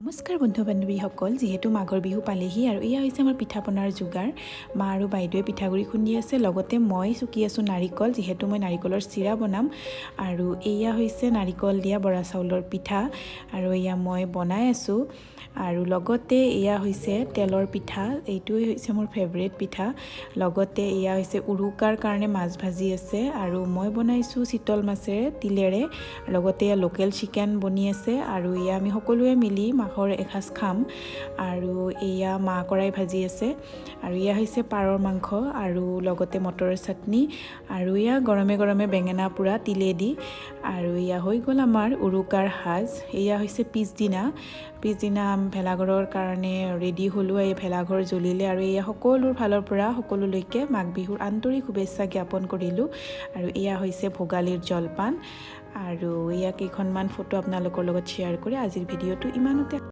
নমস্কাৰ বন্ধু বান্ধৱীসকল। যিহেতু মাঘৰ বিহু পালেহি আৰু এয়া হৈছে আমাৰ পিঠা পনাৰ যোগাৰ। মা আৰু বাইদেৱে পিঠাগুড়ি খুন্দি আছে, লগতে মই চুকি আছোঁ নাৰিকল, যিহেতু মই নাৰিকলৰ চিৰা বনাম। আৰু এয়া হৈছে নাৰিকল দিয়া বৰা চাউলৰ পিঠা আৰু এয়া মই বনাই আছোঁ। আৰু লগতে এয়া হৈছে তেলৰ পিঠা, এইটোৱেই হৈছে মোৰ ফেভৰেট পিঠা। লগতে এয়া হৈছে উৰুকাৰ কাৰণে মাছ ভাজি আছে আৰু মই বনাইছোঁ চিতল মাছেৰে তিলেৰে। লগতে এয়া লোকেল চিকেন বনি আছে আৰু এয়া আমি সকলোৱে মিলি মাঘৰ এসাঁজ খাম। আৰু এয়া মাহ কৰাই ভাজি আছে আৰু এয়া হৈছে পাৰৰ মাংস আৰু লগতে মটৰৰ চাটনি আৰু এয়া গৰমে গৰমে বেঙেনা পোৰা তিলেদি। আৰু এয়া হৈ গ'ল আমাৰ উৰুকাৰ সাজ। এয়া হৈছে পিছদিনা। পিছদিনা ভেলাঘৰৰ কাৰণে ৰেডি হ'লোঁ। এই ভেলাঘৰ জ্বলিলে আৰু এয়া সকলোৰ ফালৰ পৰা সকলোলৈকে মাঘ বিহুৰ আন্তৰিক শুভেচ্ছা জ্ঞাপন কৰিলোঁ। আৰু এয়া হৈছে ভোগালীৰ জলপান। আৰু এয়া কেইখনমান ফটো আপোনালোকৰ লগত শ্বেয়াৰ কৰি আজিৰ ভিডিঅ'টো ইমানতে।